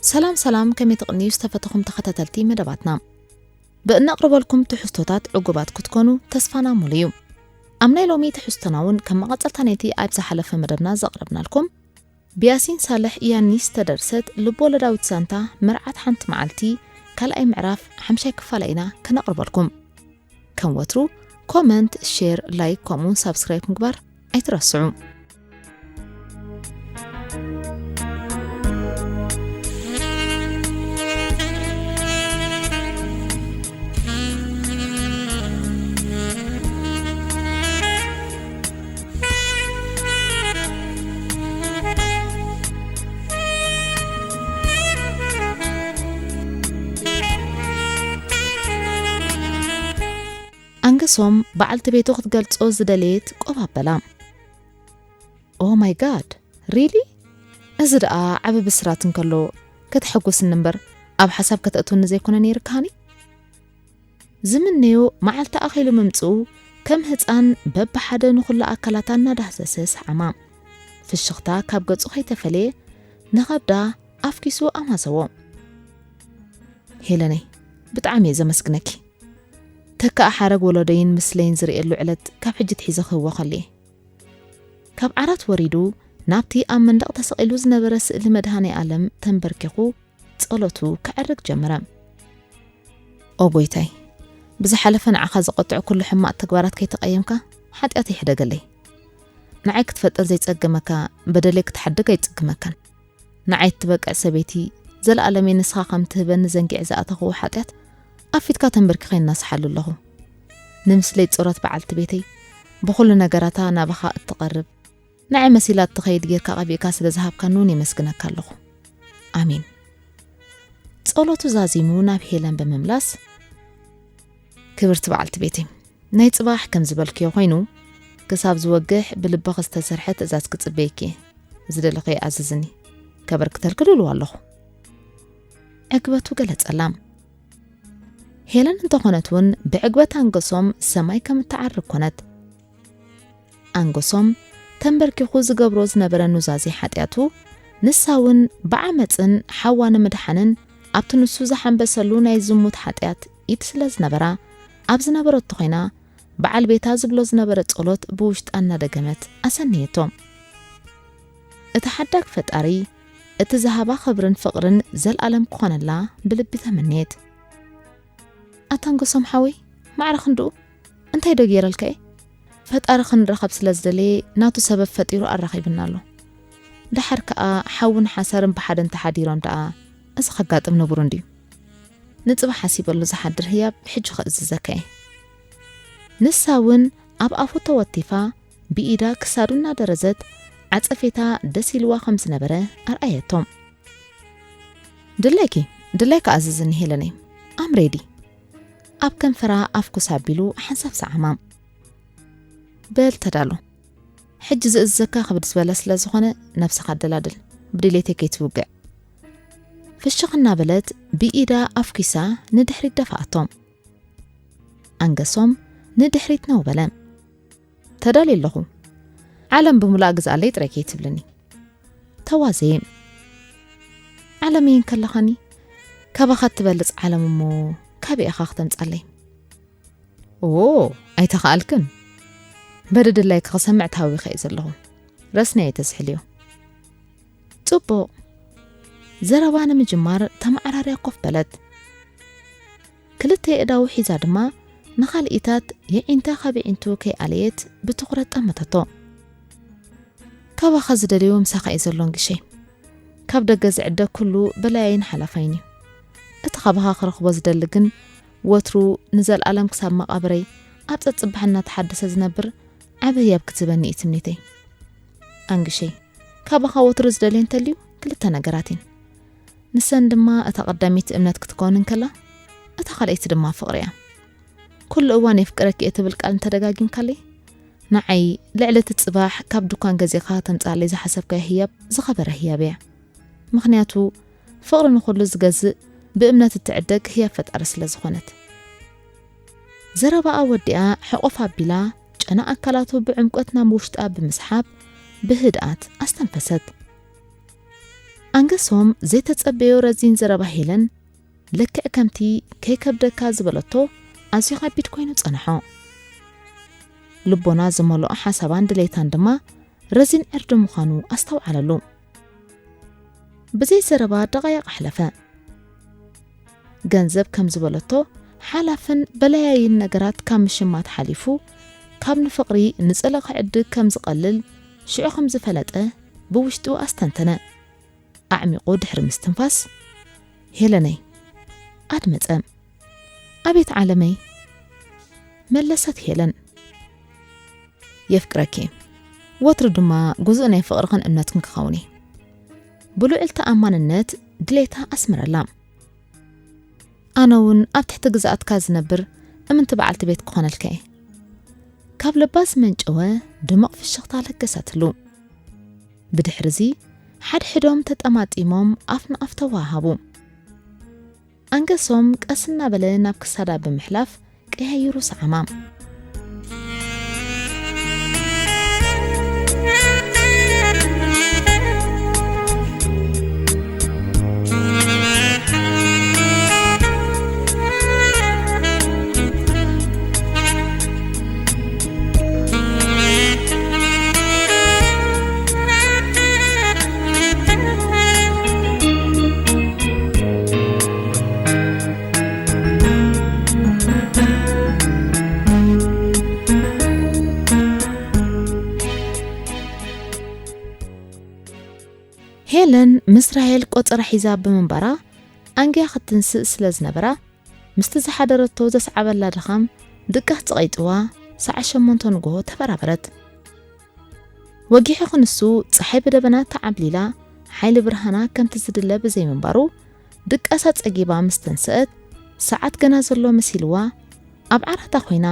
ሰላም ሰላም፣ ከመይ ትቕንዩ ዝተፈተኹም ተኸታተልቲ መደባትና? ብእነቕርበልኩም ትሕዝቶታት ዕጉባት ክትኮኑ ተስፋና ሙሉ እዩ። ኣብ ናይ ሎሚ ትሕዝቶና እውን ከም መቐጸልታ ነቲ ኣብ ዝሓለፈ መደብና ዘቕረብናልኩም ብያሲን ሳልሕ ያኒ ዝተደርሰት ልብ-ወለዳዊት ዛንታ መርዓት ሓንቲ መዓልቲ ካልኣይ ምዕራፍ ሓምሻይ ክፋላ ኢና ከነቕርበልኩም። ከም ወትሩ ኮመንት፣ ሼር፣ ላይክ ከምኡውን ሳብስክራይብ ምግባር ኣይትረስዑ። ኣንገሶም በዓልቲ ቤቱ ክትገልጾ ዝደለየት ቆብ ኣበላ። ኦ ማይ ጋድ፣ ሪሊ? እዚ ደኣ ዓቢ ብስራት እንከሎ ከተሐጉስኒ እምበር ኣብ ሓሳብ ከተእትውኒ ዘይኮነ ነይርካኒ። ዝምነዮ መዓልቲ ኣኺሉ ምምጽኡ ከም ህጻን በብሓደ ንኹሉ ኣካላታ እናዳህሰሰ ሰዓማ። ፍሽኽታ ካብ ገጹ ከይተፈለየ ንኸብዳ ኣፍኪሱ ኣማሰዎ። ሄለነይ፣ ብጣዕሚ እየ ዘመስግነኪ። ተካእ ሓረግ ወለዶይን ምስለይን ዝርእየሉ ዕለት ካብ ሕጂ ትሒዘ ክህቦ ከልየ። ካብ ዓራት ወሪዱ ናብቲ ኣብ መንደቕ ተሰቒሉ ዝነበረ ስእሊ መድሃኔ ኣለም ተንበርኪኹ ጸሎቱ ከዕርግ ጀመረ። ኦ ጎይታይ፣ ብዝሓለፈ ንዓኻ ዘቐጥዑ ኩሉ ሕማቕ ተግባራት ከይተቐየምካ ሓጢኣት ይሕደገለይ። ንዓይ ክትፈጥር ዘይጸገመካ በደለይ ክትሓድግ ኣይጽግመካን። ንዓይ እትበቅዕ ሰበይቲ ዘለኣለመይ ንስኻ ከም ትህበኒ ዘንጊዐ ዝኣተኽዎ ሓጢኣት ኣብ ፊትካ ተንበርኪኸ ይናስሓሉ ኣለኹ። ንምስለይ ጾረት በዓልቲ ቤተይ ብኹሉ ነገራታ ናባኻ እትቐርብ፣ ንዓይ መሲላ እትኸይድ ጌርካ ቀቢእካ ስለ ዝሃብካኒ እውን የመስግነካ ኣለኹ። ኣሜን። ጸሎቱ ዛዚሙ ናብ ሄለን ብምምላስ፣ ክብርቲ በዓልቲ ቤተይ፣ ናይ ጽባሕ ከም ዝበልክዮ ኮይኑ፣ ክሳብ ዝወግሕ ብልብኺ ዝተሰርሐ ትእዛዝ ክጽበየኪ እየ። ዝደለኽዮ ኣዝዝኒ፣ ከበርክተልኪ ድሉው ኣለኹ። ዕግበቱ ገለጸላ። ሄለን እንተኾነት እውን ብዕግበት ኣንገሶም ሰማይ ከም እትዓርግ ኮነት። ኣንገሶም ተንበርኪኹ ዝገብሮ ዝነበረ ኑዛዜ ሓጢኣቱ፣ ንሳ እውን ብዓመጽን ሓዋ ንምድሓንን ኣብቲ ንሱ ዝሓንበሰሉ ናይ ዝሙት ሓጢኣት ኢድ ስለ ዝነበራ፣ ኣብ ዝነበረቶ ኮይና በዓል ቤታ ዝብሎ ዝነበረ ጸሎት ብውሽጣ እናደገመት ኣሰነየቶ። እቲ ሓዳግ ፈጣሪ፣ እቲ ዝሃባ ክብርን ፍቕርን ዘልኣለም ክኾነላ ብልቢ ተመነየት። ኣታ ኣንገሶም ሓወይ፣ ማዕረ ክንድኡ እንታይ ዶ ገይረልካ እየ? ፈጣሪ ክንራኸብ ስለ ዝደለየ ናቱ ሰበብ ፈጢሩ ኣራኺብና ኣሎ። ደሓር ከኣ ሓውን ሓሳርን ብሓደ እንተሓዲሮም ደኣ እዚ ከጋጥም ንቡር እንድዩ። ንጽባሕ ሓሲበሉ ዝሓድር ህያብ ሕጂ ከእዝዘካ እየ። ንሳ እውን ኣብ ኣፉ ተወቲፋ ብኢዳ ክሳዱ እናደረዘት ዓጸፌታ ደስ ኢልዋ ከም ዝነበረ ኣርኣየቶም። ድላይኪ፣ ድላይካ ኣዝዝኒ ሄለነይ፣ ኣም ሬዲ። ኣብ ከንፈራ ኣፍኩስ ኣቢሉ ሓንሳብ ሰዓማ። በል ተዳሎ፣ ሕጂ ዝእዝዘካ ክብድ ዝበለ ስለ ዝኾነ ነብስኻ ኣደላድል፣ ብድሌተይ ከይትውግዕ። ፍሽኽ እናበለት ብኢዳ ኣፍኪሳ ንድሕሪት ደፋኣቶ። ኣንገሶም ንድሕሪት ነው በለ። ተዳልየ ኣለኹ። ዓለም ብምሉኣ ግዝኣለይ ጥራይ ከይትብልኒ። ተዋዘየ። ዓለመይ እንከለኻኒ ካባኻ እትበልጽ ዓለም እሞ ካበይ ኢኻ ክተምጻለይ? ኦ፣ ኣይተኻኣልክን። በደድላይኪ ክሰምዕ ተሃዊኸ እየ ዘለኹ። ረስኒ ኣይተዝሕልዮ። ጽቡቕ። ዘረባ ንምጅማር ተመዓራርያ ኮፍ በለት። ክልተ የእዳዉ ሒዛ ድማ ንኻልኢታት የዒንታ ካብ የዒንቱ ከይኣለየት ብትኹረት ጠመተቶ። ካባኻ ዝደልዮ ምሳኻ እዩ ዘሎ ኣንግሸይ። ካብ ደገ ዝዕደግ ኩሉ በላያይን ሓላፋይን እዩ። እቲ ካባኻ ክረኽቦ ዝደሊ ግን ወትሩ ንዘልኣለም ክሳብ መቓብረይ ኣብ ጸጽባሕ እናተሓደሰ ዝነብር ዓቢ ህያብ ክትህበኒ እዩ ትምኒተይ። ኣንግሸይ፣ ካባኻ ወትሩ ዝደልየ እንተልዩ ክልተ ነገራት እየን። ንሰን ድማ እታ ቀዳመይቲ እምነት ክትከውን እንከላ፣ እታ ካልኣይቲ ድማ ፍቕሪ እያ። ኩሉ እዋን የፍቅረኪ እየ ትብል ቃል እንተደጋጊምካለይ፣ ንዓይ ልዕሊ እቲ ጽባሕ ካብ ድኳን ገዚእኻ ተምጽኣለይ ዝሓሰብካዮ ህያብ ዝኸበረ ህያብ እያ። ምኽንያቱ ፍቕሪ ንኹሉ ዝገዝእ ብእምነት እትዕደግ ህያብ ፈጣሪ ስለ ዝኾነት። ዘረባኣ ወዲኣ ሕቑፍ ኣቢላ ጨና ኣካላቱ ብዕምቆት ናብ ውሽጣ ብምስሓብ ብህድኣት ኣስተንፈሰት። ኣንገሶም ዘይተጸበዮ ረዚን ዘረባ ሄለን፣ ልክዕ ከምቲ ከይከብደካ ዝበለቶ፣ ኣዝዩ ከቢድ ኮይኑ ጸንሖ። ልቦና ዝመልኦ ሓሳባን ድሌታን ድማ ረዚን ዕርዲ ምዃኑ ኣስተውዓለሉ። ብዘይ ዘረባ ደቓይቕ ኣሕለፈ። ገንዘብ ከም ዝበለቶ፣ ሓላፍን በላያይን ነገራት ካብ ምሽማት ሓሊፉ፣ ካብ ንፍቕሪ ንጸላኢ ክዕድግ ከም ዝቐልል ሽዑ ከም ዝፈለጠ ብውሽጡ ኣስተንተነ። ኣዕሚቑ ድሕሪ ምስትንፋስ፣ "ሄለነይ!" ኣድመጸ። "ኣቤት ዓለመይ!" መለሰት ሄለን። "የፍቅረኪ። ወትሩ ድማ ግዙእ ናይ ፍቕርኽን እምነትክን ክኸውን እየ።" ብልዑል ተኣማንነት ድሌታ ኣስመረላ። "ኣነ እውን ኣብ ትሕቲ ግዝኣትካ ዝነብር እምንቲ በዓልቲ ቤት ክኾነልካ እየ።" ካብ ልባ ዝመንጨወ ድሙቕ ፍሽኽታ ለገሰትሉ። ብድሕርዚ ሓድሕዶም ተጠማጢሞም ኣፍ ንኣፍ ተወሃሃቡ። ኣንገሶም ቀስ እናበለ ናብ ክሳዳ ብምሕላፍ ቀያይሩ ሰዓማ። ሄለን ምስ ራሄል ቆጸራ ሒዛ ብምንባራ፣ ኣንግያ ክትንስእ ስለ ዝነበራ፣ ምስቲ ዝሓደረቶ ዘስዓበላ ድኻም ድቃስ ጸቒጥዋ፣ ሰዓት ሸሞንተ ንግሆ ተበራበረት። ወጊሑ ክንሱ፣ ጸሓይ ብደበና ተዓብሊላ፣ ሓይሊ ብርሃና ከምቲ ዝድለ ብዘይምንባሩ፣ ድቃሳ ጸጊባ ምስ ተንስአት፣ ሰዓት ገና ዘሎ መሲልዋ፣ ኣብ ዓራታ ኮይና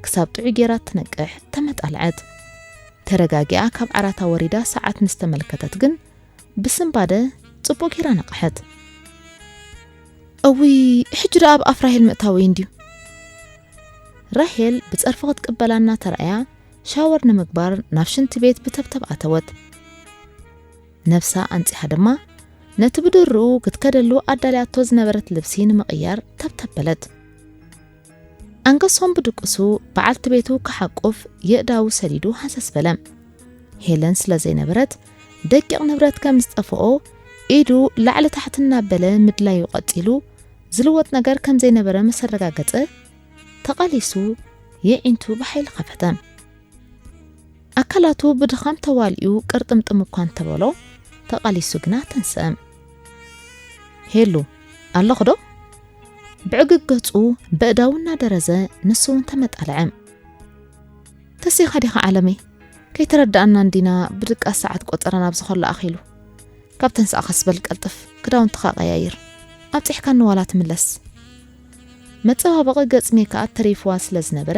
ክሳብ ጥዑይ ጌራ ትነቅሕ ተመጣልዐት። ተረጋጊኣ ካብ ዓራታ ወሪዳ ሰዓት ምስ ተመልከተት ግን፣ ብስንባደ ጽቡቕ ጌራ ነቕሐት። "እውይ፣ ሕጂ ደኣ ኣብ ኣፍ ራሄል ምእታወይ እንድዩ?" ራሄል ብጸርፊ ክትቅበላ እናተራእያ፣ ሻወር ንምግባር ናብ ሽንቲ ቤት ብተብተብ ኣተወት። ነብሳ ኣንጺሓ ድማ፣ ነቲ ብድርኡ ክትከደሉ ኣዳልያቶ ዝነበረት ልብሲ ንምቕያር ተብተብ በለት። ኣንገሶም ብድቅሱ በዓልቲ ቤቱ ክሓቁፍ የእዳዉ ሰዲዱ ሃሰስ በለ። ሄለን ስለ ዘይነበረት፣ ደቂቕ ንብረት ከም ዝጠፍኦ ኢዱ ላዕሊ ታሕቲ እናበለ ምድላዩ ቀጺሉ፣ ዝልወጥ ነገር ከም ዘይነበረ ምስ ኣረጋገጸ፣ ተቓሊሱ የዒንቱ ብሓይሊ ከፈተ። ኣካላቱ ብድኻም ተዋሊኡ ቅርጥምጥም እኳ እንተበሎ፣ ተቓሊሱ ግና ተንስአ። "ሄሉ፣ ኣለኹ ዶ?" ብዕግግ ገጹ በእዳዉ እናደረዘ ንሱ እውን ተመጣልዐ። "ተሲኻ ዲኻ ዓለመይ? ከይተረዳኣና እንዲና ብድቃስ ሰዓት ቆጸራ ናብዚ ከሎ ኣኺሉ። ካብ ተንሳእኻስ በል ቀልጥፍ፣ ክዳውንትኻ ቀያይር። ኣብጺሕካኒ ዋላ ትምለስ።" መጸባበቒ ገጽ ሜክኣፕ ተሪፍዋ ስለ ዝነበረ፣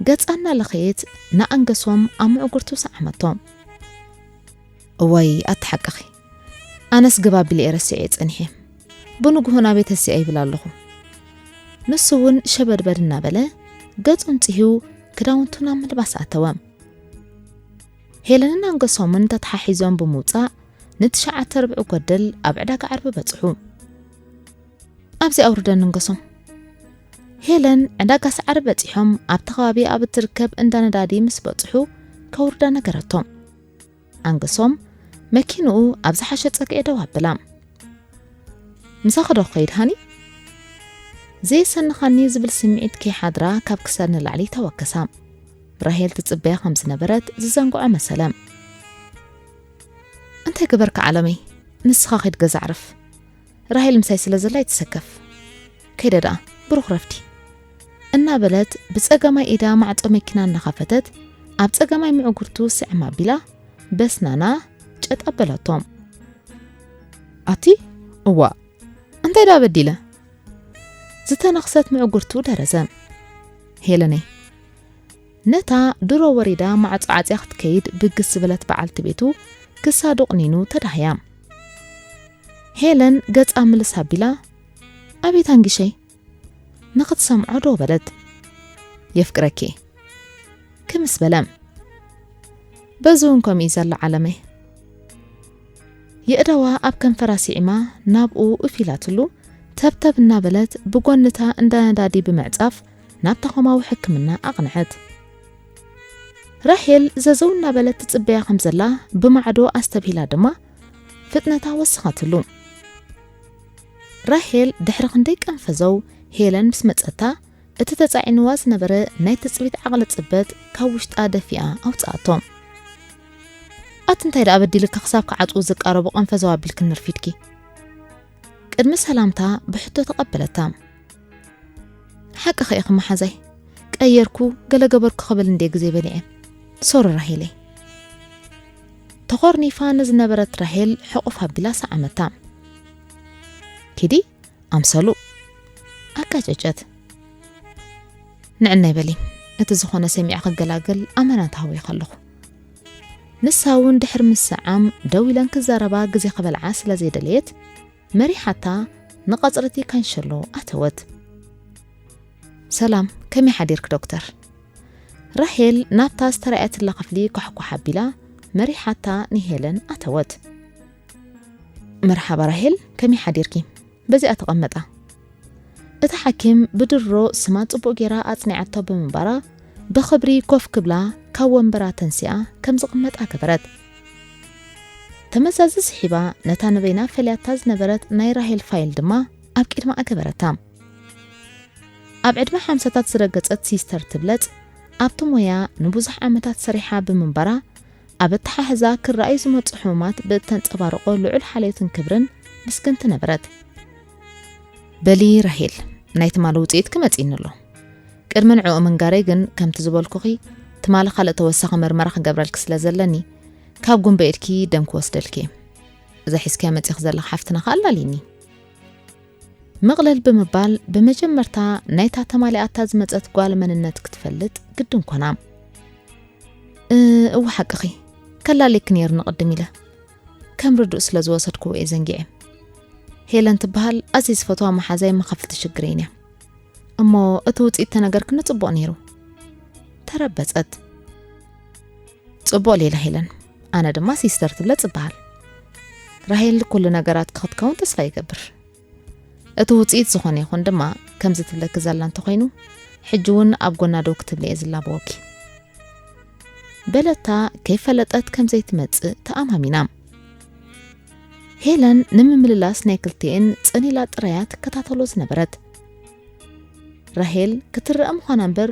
ገጻ እናለኸየት ንኣንገሶም ኣብ ምዕጉርቱ ሰዓመቶ። "እዋይ፣ ኣቲ ሓቅኺ። ኣነስ ግባ ኣቢለ እየ ረሲዐዮ ጸኒሐ። ብንግሆ ናበይ ተሲኣ ይብል ኣለኹ?" ንሱ እውን ሸበድበድ እናበለ፣ ገጹ እንጽህዩ ክዳውንቱ ናብ ምልባስ ኣተወ። ሄለንን ኣንገሶምን ተተሓሒዞም ብምውጻእ፣ ንትሽዓተ ርብዒ ጎደል ኣብ ዕዳጋ ዓርቢ በጽሑ። "ኣብዚ ኣውርደኒ ኣንገሶም።" ሄለን ዕዳጋ ሰዓሪ በጺሖም ኣብቲ ከባቢ ኣብ እትርከብ እንዳ ነዳዲ ምስ በጽሑ ከውርዳ ነገረቶ። ኣንገሶም መኪንኡ ኣብ ዝሓሸ ጸግዒ ደው ኣበላ። "ምሳኺ ዶ ክኸይድ ሃኒ?" ዘየሰንኻኒ ዝብል ስምዒት ከይሓድራ ካብ ክሳድ ንላዕሊ ተወከሳ። ራሄል ትጽበያ ከም ዝነበረት ዝዘንግዖ መሰለ። "እንታይ ገበርካ ዓለመይ? ንስኻ ኺድ ገዛ ኣዕርፍ። ራሄል ምሳይ ስለ ዘላ ይትሰከፍ። ከይደ ደኣ፣ ብሩኽ ረፍዲ።" እናበለት ብጸጋማይ ኢዳ ማዕጾ መኪና እናኸፈተት ኣብ ጸጋማይ ምዕጉርቱ ስዕም ኣቢላ በስናና ጨጥ ኣበለቶ። "ኣቲ፣ እዋእ፣ እንታይ ደኣ በዲለ?" ዝተነኽሰት ምዕጉርቱ ደረዘ። "ሄለነይ፣ ነታ ድሮ ወሪዳ ማዕጾ ዓጽያ ክትከይድ ብግስ ዝበለት በዓልቲ ቤቱ ክሳዱ ቕኒኑ ተዳህያ። ሄለን ገጻ ምልስ ኣቢላ፣ "ኣቤት ኣንጊሸይ?" ንኽትሰምዖ ደው በለት። "የፍቅረኪ" ክምስ በለ። "በዚ እውን ከምኡ እዩ ዘሎ ዓለመይ። የእዳዋ ኣብ ከንፈራ ስዒማ ናብኡ እፍ ኢላትሉ፣ ተብተብ እናበለት ብጎንታ እንዳ ነዳዲ ብምዕጻፍ ናብታ ኮማዊ ሕክምና ኣቕንዐት። ራሄል ዘዘው እናበለት ትጽበያ ከም ዘላ ብማዕዶ ኣስተብሂላ ድማ ፍጥነታ ወሰኸትሉ። ራሄል ድሕሪ ክንደይ ቀንፈዘው ሄለን ምስ መጸታ፣ እቲ ተጻዒንዋ ዝነበረ ናይ ትጽቢት ዓቕሊ ጽበት ካብ ውሽጣ ደፊኣ ኣውጽኣቶ። ኣቲ እንታይ ደኣ በዲልኪ ክሳብ ክዓጽዉ ዝቃረቡ ቀንፈዘው ኣቢልክኒ ኣርፊድኪ? ቅድሚ ሰላምታ ብሕቶ ተቐበለታ። ሓቅኺ ኢኺ መሓዛይ፣ ቀየርኩ ገለ ገበርኩ ክብል እንዴ ግዜ በሊዐ። ሶሪ ራሄለይ። ተኾርኒፋ ንዝነበረት ራሄል ሕቑፍ ኣቢላ ሰዓመታ። ኪዲ ኣምሰሉ ኣጋጨጨት። ንዕናይ በሊ፣ እቲ ዝኾነ ሰሚዐ ክገላገል ኣመና ተሃዊኸ ኣለኹ። ንሳ እውን ድሕሪ ምስዓም ደው ኢለን ክዛረባ ግዜ ክበልዓ ስለ ዘይደለየት፣ መሪሓታ ንቐጽሪቲ ካንሸሎ ኣተወት። ሰላም፣ ከመይ ሓዲርክ ዶክተር? ራሄል ናብታ ዝተራእየትላ ክፍሊ ኳሕኳሕ ኣቢላ መሪሓታ ንሄለን ኣተወት። መርሓባ ራሄል፣ ከመይ ሓዲርኪ? በዚኣ ተቐመጣ። እታ ሓኪም ብድሮ ስማ ጽቡቕ ጌራ ኣጽኒዓቶ ብምንባራ፣ ብኽብሪ ኮፍ ክብላ ካብ ወንበራ ተንሲኣ ከም ዝቕመጣ ገበረት። ተመዛዚ ስሒባ ነታ ንበይና ፈልያታ ዝነበረት ናይ ራሄል ፋይል ድማ ኣብ ቅድማ ኣገበረታ። ኣብ ዕድመ ሓምሳታት ዝረገጸት ሲስተር ትብለጽ፣ ኣብቲ ሞያ ንብዙሕ ዓመታት ሰሪሓ ብምንባራ፣ ኣብ ኣተሓሕዛ ክረኣዩ ዝመጹ ሕሙማት ብእተንጸባርቖ ልዑል ሓልዮትን ክብርን ምስግንቲ ነበረት። በሊ ራሄል፣ ናይ ትማሊ ውጽኢት ክመጽእኒ ኣሎ። ቅድሚ ንዕኡ ምንጋረይ ግን፣ ከምቲ ዝበልኩኺ፣ ትማሊ ካልእ ተወሳኺ መርመራ ክገብረልኪ ስለ ዘለኒ፣ ካብ ጉንበ ኢድኪ ደም ክወስደልኪ እየ። እዛ ሒዝክያ መጺኺ ዘለኺ ሓፍትና ከኣ ኣላልይኒ። ምቕልል ብምባል፣ ብመጀመርታ ናይታ ተማሊኣታ ዝመጸት ጓል መንነት ክትፈልጥ ግድን ኮና። እ፣ እወ ሓቅኺ፣ ከላልየኪ ነይርኒ ቅድም ኢለ። ከም ርዱእ ስለ ዝወሰድክዎ እየ ዘንጊዐ። ሄለን ትበሃል፣ ኣዝየ ዝፈትዋ መሓዛይ መኻፍልቲ ሽግረይን እያ። እሞ እቲ ውጽኢት ተነገርክኒ ጽቡቕ ነይሩ። ተረበጸት። ጽቡቕ ሌላ ሄለን፣ ኣነ ድማ ሲስተር ትብለጽ እበሃል። ራሄል ኩሉ ነገራት ክትከውን ተስፋ ይገብር። እቲ ውጽኢት ዝኾነ ይኹን ድማ ከምዚ ትብለኪ ዘላ እንተኾይኑ፣ ሕጂ እውን ኣብ ጎና ዶ ክትብሊ እየ ዝላበወኪ። በለታ ከይፈለጠት ከም ዘይትመጽእ ተኣማሚና። ሄለን ንምምልላስ ናይ ክልቲኤን ጸኒላ ጥራያ ትከታተሎ ዝነበረት። ራሄል ክትረአ ምዃና እምበር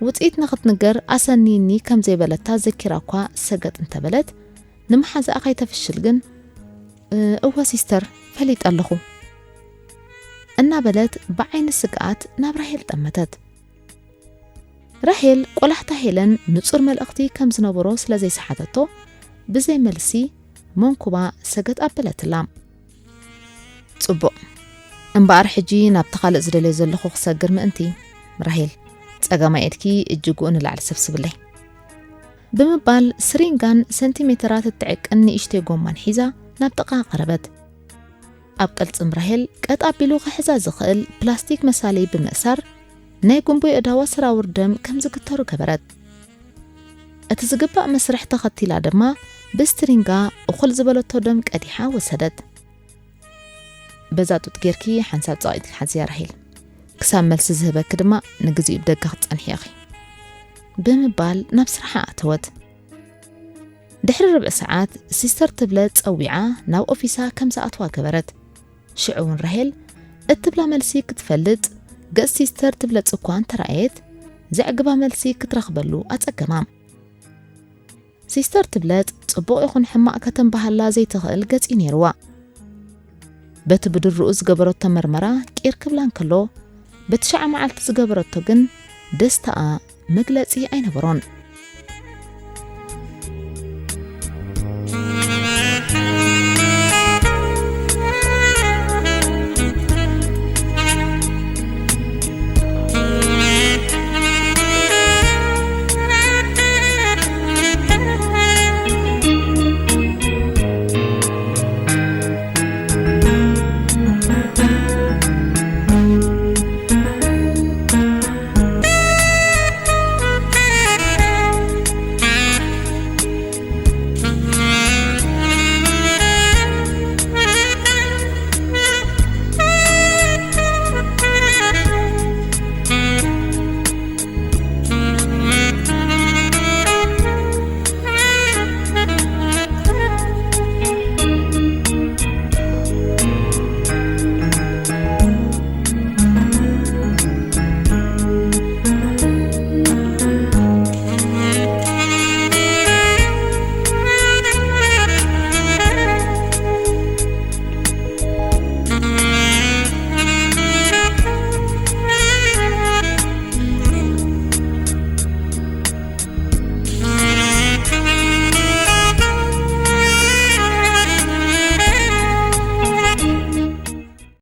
ውጽኢት ንኽትንገር ኣሰንይኒ ከም ዘይበለታ ዘኪራ እኳ ሰገጥ እንተበለት፣ ንመሓዛኣ ከይተፍሽል ግን፣ "እ፣ እወ ሲስተር፣ ፈሊጠ ኣለኹ" እናበለት ብዓይኒ ስግኣት ናብ ራሄል ጠመተት። ራሄል ቆላሕታ ሄለን ንጹር መልእኽቲ ከም ዝነበሮ ስለ ዘይሰሓተቶ፣ ብዘይ መልሲ መንኩባ ሰገጥ ኣበለትላ። "ጽቡቕ። እምበኣር ሕጂ ናብቲ ካልእ ዝደልዮ ዘለኹ ክሰግር ምእንቲ፣ ራሄል፣ ጸጋማይ ኢድኪ እጅግኡ ንላዕሊ ሰብስብለይ" ብምባል ስሪንጋን ሰንቲሜተራት እትዕቅን ንእሽተይ ጎማን ሒዛ ናብ ጥቓ ቀረበት። ኣብ ቅልጽም ራሄል ቀጥ ኣቢሉ ክሕዛ ዝኽእል ፕላስቲክ መሳሊ ብምእሳር፣ ናይ ጉንቦ ኣእዳዋ ሰራውር ደም ከም ዝግተሩ ገበረት። እቲ ዝግባእ መስርሕ ተኸቲላ ድማ ብስትሪንጋ እኹል ዝበለቶ ደም ቀዲሓ ወሰደት። "በዛ ጡጥ ጌርኪ ሓንሳብ ጸቒጥኪ ሓዝያ ራሄል። ክሳብ መልሲ ዝህበኪ ድማ ንግዚኡ ብደገ ክትጸንሒ ኢኺ" ብምባል ናብ ስርሓ ኣተወት። ድሕሪ ርብዒ ሰዓት ሲስተር ትብለጽ ጸዊዓ ናብ ኦፊሳ ከም ዝኣትዋ ገበረት። ሽዑ እውን ራሄል እትብላ መልሲ ክትፈልጥ፣ ገጽ ሲስተር ትብለጽ እኳ እንተረኣየት፣ ዘዕግባ መልሲ ክትረኽበሉ ኣጸገማ። ሲስተር ትብለጽ ጽቡቕ ይኹን ሕማቕ ከተንባሃላ ዘይትኽእል ገጽ እዩ ነይርዋ። በቲ ብድርኡ ዝገበረቶ መርመራ ቂር ክብላ እንከሎ፣ ብትሽዓ መዓልቲ ዝገበረቶ ግን ደስታኣ መግለጺ ኣይነበሮን።